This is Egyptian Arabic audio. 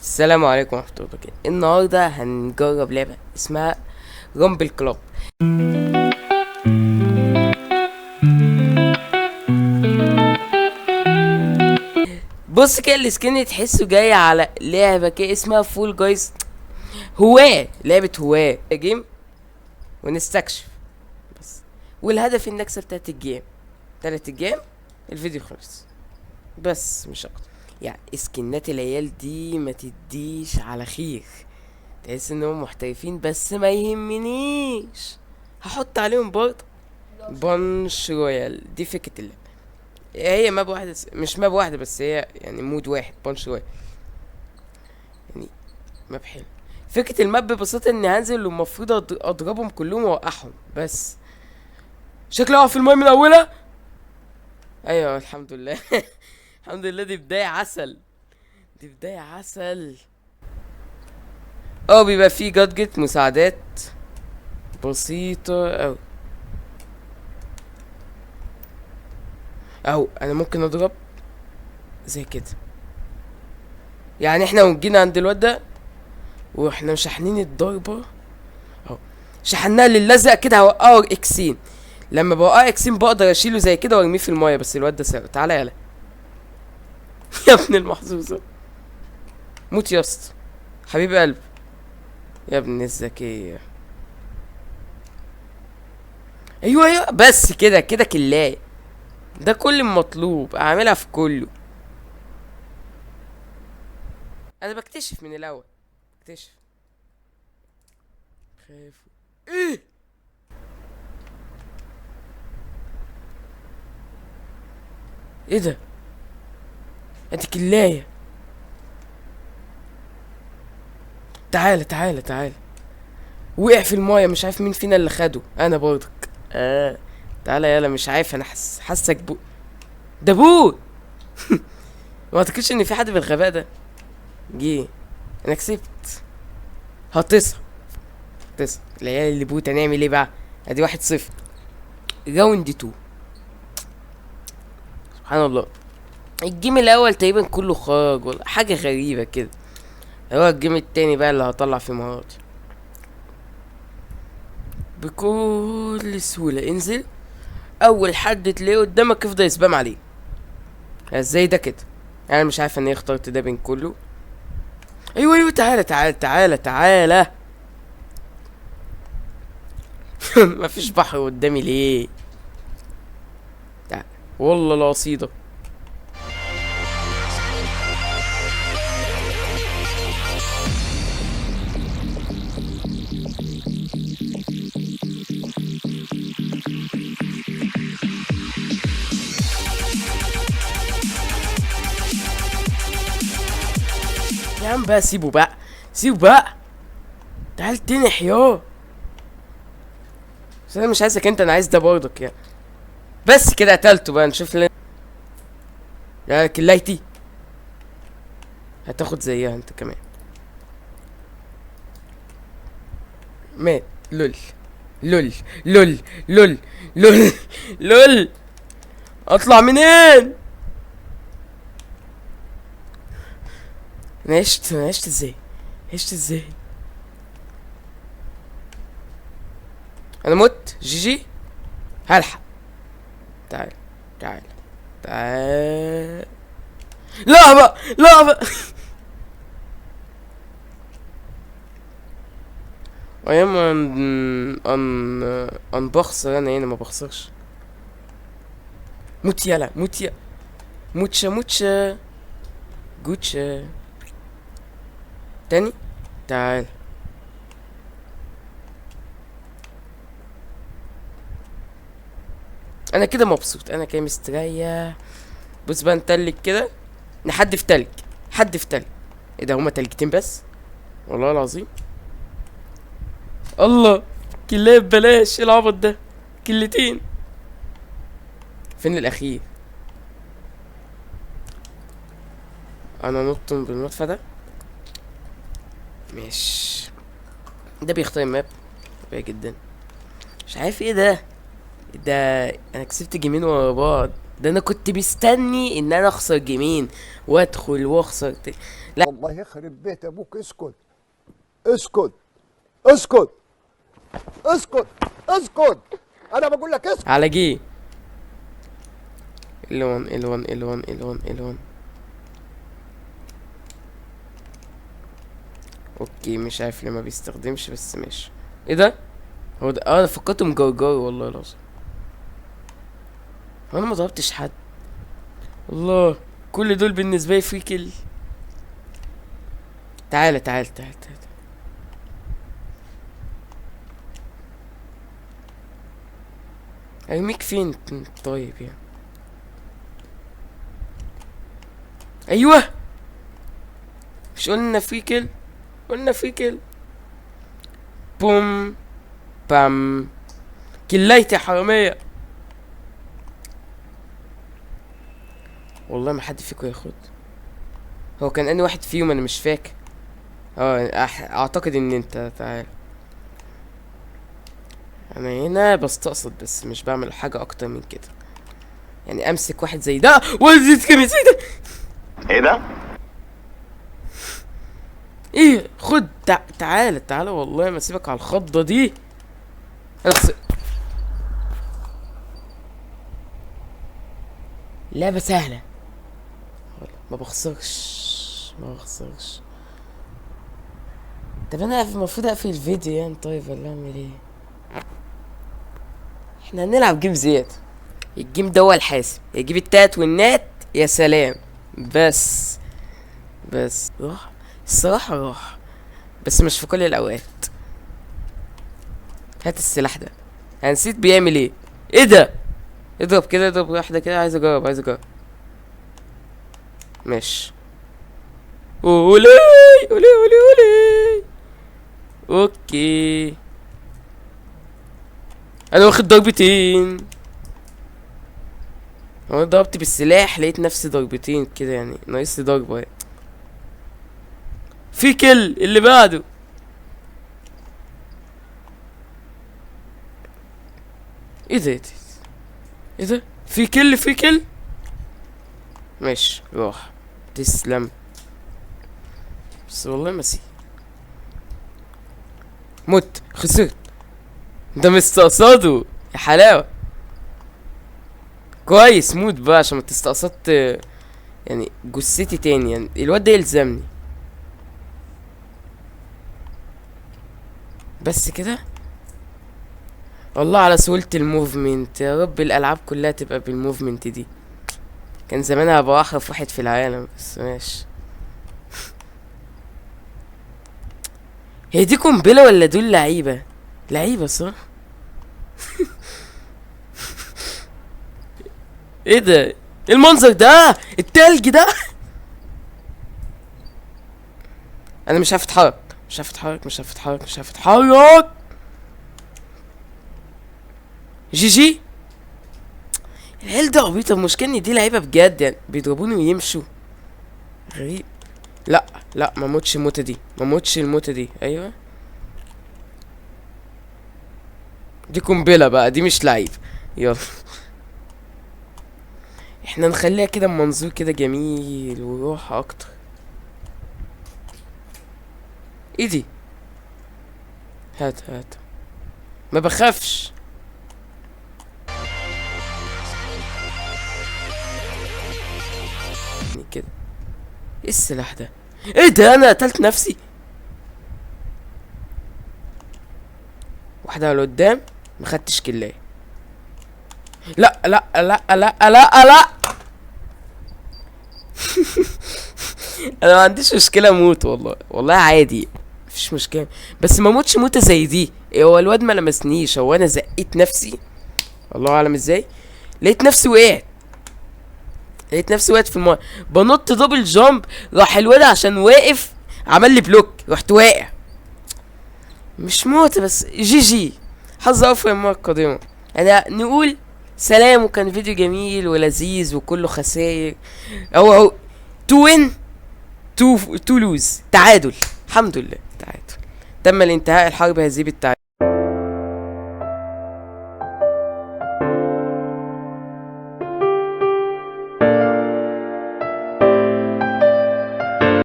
السلام عليكم ورحمة الله وبركاته. النهاردة هنجرب لعبة اسمها Rumble Club. بص كده ال skin تحسه جاي على لعبة كده اسمها Fall Guys، هواه لعبة هواه game ونستكشف بس، والهدف ان اكسب تلات game، تلات game الفيديو خلص بس مش اكتر. يعني سكنات العيال دي ما تديش على خير، تحس انهم محترفين بس ما يهمنيش، هحط عليهم برضه. Punch Royale دي فكرة اللعبة، هي map واحدة مش map واحدة بس، هي يعني mode واحد Punch Royale، يعني map حلو. فكرة ال map ببساطة اني هنزل والمفروض اضربهم كلهم واوقعهم، بس شكلي اقع في المايه من اولها. ايوه الحمد لله. الحمد لله، دي بداية عسل، دي بداية عسل. بيبقى فيه gadget مساعدات بسيطة اوي. اهو انا ممكن اضرب زي كده، يعني احنا وجينا عند الواد ده واحنا مشحنين الضربة اهو، شحناها للزق كده هوقعه اكسين. لما بوقعه اكسين بقدر اشيله زي كده وارميه في المايه، بس الواد ده سرق. تعالى يلا يا ابن المحظوظة، موت يا اسطى حبيب قلب يا ابن الذكية. ايوه ايوه بس كده كده كلاية، ده كل المطلوب اعملها في كله. انا بكتشف من الاول، بكتشف. خايف ايه؟ ايه ده؟ ادي كلاية. تعالى تعالى تعالى. وقع في المايه، مش عارف مين فينا اللي خده. انا برضك. تعالى يلا، مش عارف انا حاسك بو ده بو. ما اعتقدش ان في حد بالغباء ده جه. انا كسبت. هتصحى تصحى العيال اللي bot. هنعمل ايه بقى؟ ادي 1-0 round 2. سبحان الله، ال game الاول تقريبا كله خرج ولا حاجه غريبه كده. هو ال game التاني بقى اللي هطلع فيه مهاراتي بكل سهوله. انزل، اول حد تلاقيه قدامك افضل ي spam عليه ازاي ده كده. انا مش عارف انا ايه اخترت ده بين كله. ايوه ايوه تعالى تعالى تعالى تعالى. مفيش بحر قدامي ليه؟ تعالى والله القصيده. يا عم بقى سيبه بقى، سيبه بقى، تعال تنح يا. بس انا مش عايزك انت، انا عايز ده برضك يعني. بس كده قتلته بقى. نشوف لنا يا كلايتي هتاخد زيها انت كمان. مات. لول لول لول لول لول لول. اطلع منين؟ انا عشت، انا عشت ازاي؟ عشت ازاي؟ انا مت. GG. هلحق. تعال تعال تعال. لا بقى، لا بقى. ايام ان بخسر انا هنا، ما بخسرش. موت يلا، موت يلا، موتشا موتشا جوتشا. تاني تعال. انا كده مبسوط، انا كده مستريح. بص بقى نتلج كده، نحدف تلج، حدف تلج. ايه ده، هما تلجتين بس؟ والله العظيم. الله، كلاب بلاش. ايه العبط ده؟ كلتين. فين الاخير؟ انا نط بالمدفع ده. ماشي، ده بيختار map طبيعي جدا. مش عارف ايه ده. ده انا كسبت جيمين ورا بعض. ده انا كنت مستني ان انا اخسر جيمين وادخل واخسر لا. والله يخرب بيت ابوك، اسكت اسكت اسكت اسكت اسكت، انا بقول لك اسكت. على جي L1 L1 L1 L1 L1. okay مش عارف ليه ما بيستخدمش، بس ماشي. ايه ده؟ هو ده؟ انا فكرته مجرجر والله العظيم. هو انا ما ضربتش حد. الله، كل دول بالنسبة لي free kill. تعالى تعالى تعالى تعالى. ارميك فين طيب يعني؟ ايوه، مش قلنا free kill؟ قلنا free kill. بوم بام، كلايت يا حرامية. والله ما حد فيكم ياخد. هو كان انهي واحد فيهم؟ انا مش فاكر. اعتقد ان انت. تعال، انا هنا بستقصد بس مش بعمل حاجة اكتر من كده. يعني امسك واحد زي ده وازيد كمان زي ده. ايه ده؟ ايه؟ خد، تعالى تعالى، والله ما اسيبك على الخضة دي. انا لعبة سهلة، ما بخسرش ما بخسرش. طب انا المفروض اقفل الفيديو يعني؟ طيب ولا اعمل ايه؟ احنا هنلعب game زيادة. ال game ده هو الحاسم، يجيب التات والنات. يا سلام. بس راح الصراحة، راح، بس مش في كل الأوقات. هات السلاح ده، أنا نسيت بيعمل ايه. ايه ده؟ اضرب كده، اضرب واحدة كده. عايز اجرب، عايز اجرب. ماشي. اولي اولي اولي اولي. okay، انا واخد ضربتين. هو انا ضربت بالسلاح لقيت نفسي ضربتين كده، يعني ناقص لي ضربة يعني. في kill اللي بعده. ايه ده؟ ايه ده؟ ايه ده؟ في kill، في kill. ماشي، روح تسلم. بس والله مسي مت، خسرت. ده مستقصده يا حلاوة. كويس، موت بقى عشان ما تستقصدت يعني جثتي تاني. يعني الواد ده يلزمني بس كده. والله على سهولة ال movement، يا رب الألعاب كلها تبقى بال movement دي. كان زمانها هبقى أحرف واحد في العالم. بس ماشي. هي دي قنبلة ولا دول لعيبة؟ لعيبة صح؟ ايه ده؟ ايه المنظر ده؟ التلج ده؟ انا مش عارف اتحرك، مش عارف اتحرك، مش عارف اتحرك، مش عارف اتحرك. GG. العيال ده عبيطة. المشكلة ان دي لعيبة بجد يعني، بيضربوني ويمشوا. غريب. لا لا، ما موتش الموتة دي، ما موتش الموتة دي. ايوه دي قنبلة بقى، دي مش لعيب. يلا احنا نخليها كده بمنظور كده جميل وروح اكتر. ايه دي؟ هات هات، ما بخافش. كده ايه السلاح ده؟ ايه ده؟ انا قتلت نفسي. واحدة على قدام، ما خدتش كلاية. لا لا لا لا لا لا. انا ما عنديش مشكلة اموت والله، والله عادي مفيش مشكلة، بس ما اموتش موتة زي دي. هو الواد ما لمسنيش، هو انا زقيت نفسي الله اعلم ازاي، لقيت نفسي وقعت، لقيت نفسي وقعت في المايه، بنط double jump، راح الواد عشان واقف عمل لي block، رحت واقع. مش موت بس GG، حظ اوفر المره القادمه. انا نقول سلام، وكان فيديو جميل ولذيذ وكله خسائر. اهو 2 win 2 lose، تعادل الحمد لله، تعادل. تم الانتهاء الحرب هذه بالتعادل.